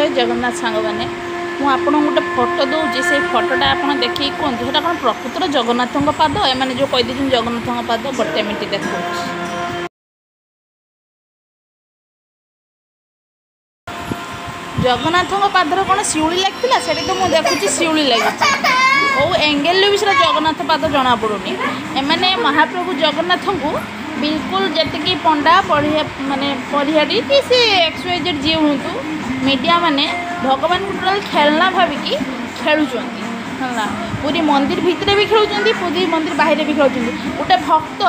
ଜୟ ଜଗନ୍ନାଥ ସାଙ୍ଗମାନେ। ମୁଁ ଆପଣଙ୍କୁ ଗୋଟେ ଫଟୋ ଦେଉଛି, ସେଇ ଫଟୋଟା ଆପଣ ଦେଖିକି କୁହନ୍ତୁ ସେଇଟା କ'ଣ ପ୍ରକୃତରେ ଜଗନ୍ନାଥଙ୍କ ପାଦ? ଏମାନେ ଯେଉଁ କହିଦେଇଛନ୍ତି ଜଗନ୍ନାଥଙ୍କ ପାଦ। ଗୋଟେ ମିନିଟ୍, ଦେଖାଉଛି। ଜଗନ୍ନାଥଙ୍କ ପାଦରେ କ'ଣ ଶିଉଳି ଲାଗିଥିଲା? ସେଠି ତ ମୁଁ ଦେଖୁଛି ଶିଉଳି ଲାଗିଛି। କେଉଁ ଏଙ୍ଗେଲରୁ ବି ସେଟା ଜଗନ୍ନାଥ ପାଦ ଜଣାପଡ଼ୁନି। ଏମାନେ ମହାପ୍ରଭୁ ଜଗନ୍ନାଥଙ୍କୁ ବିଲକୁଲ, ଯେତିକି ପଣ୍ଡା ପଢ଼ିଆ ମାନେ ପରିହାରୀ କି ସେ ଏକ୍ସ ୱାଇ ଜେଡ଼୍ ଯିଏ ହୁଅନ୍ତୁ, ମିଡ଼ିଆ ମାନେ ଭଗବାନଙ୍କୁ ଟୋଟାଲ୍ ଖେଳନା ଭାବିକି ଖେଳୁଛନ୍ତି। ହେଲା, ପୁରୀ ମନ୍ଦିର ଭିତରେ ବି ଖେଳୁଛନ୍ତି, ପୁରୀ ମନ୍ଦିର ବାହାରେ ବି ଖେଳୁଛନ୍ତି। ଗୋଟେ ଭକ୍ତ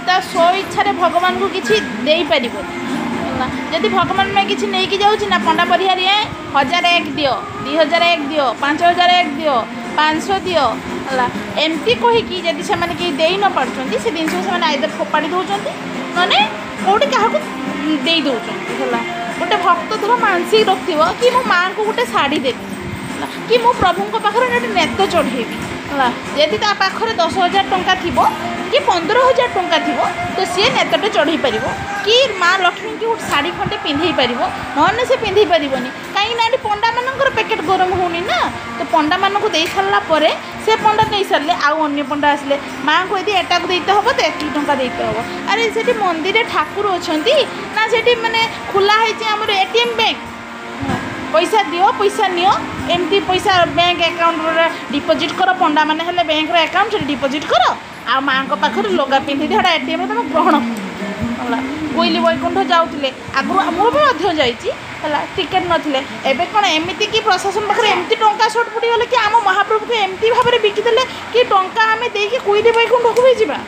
ତା ସ୍ୱ ଇଚ୍ଛାରେ ଭଗବାନଙ୍କୁ କିଛି ଦେଇପାରିବନି। ହେଲା, ଯଦି ଭଗବାନ ପାଇଁ କିଛି ନେଇକି ଯାଉଛି ନା, ପଣ୍ଡା ପରିହାରୀ 1001 ଦିଅ, 2001 ଦିଅ, 5001 ଦିଅ, 500 ଦିଅ, ହେଲା, ଏମିତି କହିକି ଯଦି ସେମାନେ କେହି ଦେଇ ନ ପାରୁଛନ୍ତି, ସେ ଜିନିଷକୁ ସେମାନେ ଆଇଦର ଫୋପାଡ଼ି ଦେଉଛନ୍ତି, ନହେଲେ କେଉଁଠି କାହାକୁ ଦେଇ ଦେଉଛନ୍ତି। ହେଲା, ଗୋଟେ ଭକ୍ତ ଧର ମାନସିକ ରଖିଥିବ କି ମୋ ମାଆଙ୍କୁ ଗୋଟେ ଶାଢ଼ୀ ଦେବି, ହେଲା, କି ମୁଁ ପ୍ରଭୁଙ୍କ ପାଖରେ ଗୋଟେ ନେତ ଚଢ଼େଇବି, ହେଲା, ଯଦି ତା ପାଖରେ 10,000 ଟଙ୍କା ଥିବ କି 15,000 ଟଙ୍କା ଥିବ, ତ ସିଏ ନେତଟେ ଚଢ଼େଇ ପାରିବ କି ମା ଲକ୍ଷ୍ମୀଙ୍କୁ ଗୋଟେ ଶାଢ଼ୀ ଖଣ୍ଡେ ପିନ୍ଧେଇ ପାରିବ, ନହେଲେ ସେ ପିନ୍ଧେଇ ପାରିବନି। କାହିଁକିନା ଏଠି ପଣ୍ଡାମାନଙ୍କର ପ୍ୟାକେଟ୍ ଗରମ ହେଉନି ନା। ତ ପଣ୍ଡାମାନଙ୍କୁ ଦେଇ ସାରିଲା ପରେ, ସେ ପଣ୍ଡା ନେଇସାରିଲେ ଆଉ ଅନ୍ୟ ପଣ୍ଡା ଆସିଲେ, ମାଆଙ୍କୁ ଯଦି ଏଟାକୁ ଦେଇତେ ହେବ ତ ଏତିକି ଟଙ୍କା ଦେଇତେ ହେବ। ଆରେ, ସେଠି ମନ୍ଦିରରେ ଠାକୁର ଅଛନ୍ତି ନା ସେଠି ମାନେ ଖୋଲା ହେଇଛି ଆମର ATM bank? ପଇସା ଦିଅ, ପଇସା ନିଅ, ଏମିତି ପଇସା ବ୍ୟାଙ୍କ ଆକାଉଣ୍ଟରେ ଡିପୋଜିଟ୍ କର। ପଣ୍ଡାମାନେ ହେଲେ ବ୍ୟାଙ୍କର ଆକାଉଣ୍ଟ ସେଠି ଡିପୋଜିଟ୍ କର ଆଉ ମାଆଙ୍କ ପାଖରେ ଲୁଗା ପିନ୍ଧି ଦିଅ, ସେଟା ଏଟିଏମ୍ରେ ତୁମେ ଗ୍ରହଣ। ହେଲା, କୋଇଲି ବୈକୁଣ୍ଠ ଯାଉଥିଲେ ଆଗରୁ, ମୁଁ ବି ମଧ୍ୟ ଯାଇଛି, ହେଲା, ଟିକେଟ୍ ନଥିଲେ। ଏବେ କ'ଣ ଏମିତି କି ପ୍ରଶାସନ ପାଖରେ ଏମିତି ଟଙ୍କା ସର୍ଟ ପଡ଼ିଗଲେ କି ଆମ ମହାପ୍ରଭୁକୁ ଏମିତି ଭାବରେ ବିକିଦେଲେ କି ଟଙ୍କା ଆମେ ଦେଇକି କୋଇଲି ବୈକୁଣ୍ଠକୁ ବି ଯିବା?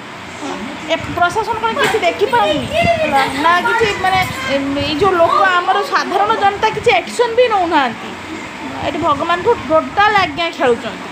ଏ ପ୍ରଶାସନ କ'ଣ କିଛି ଦେଖିପାରୁନି? ହେଲା, ନା କିଛି ମାନେ ଏଇ ଯେଉଁ ଲୋକ ଆମର ସାଧାରଣ ଜନତା କିଛି ଆକ୍ସନ୍ ବି ନେଉନାହାନ୍ତି। ଏଠି ଭଗବାନଙ୍କୁ ଟୋଟାଲ୍ ଆଜ୍ଞା ଖେଳୁଛନ୍ତି।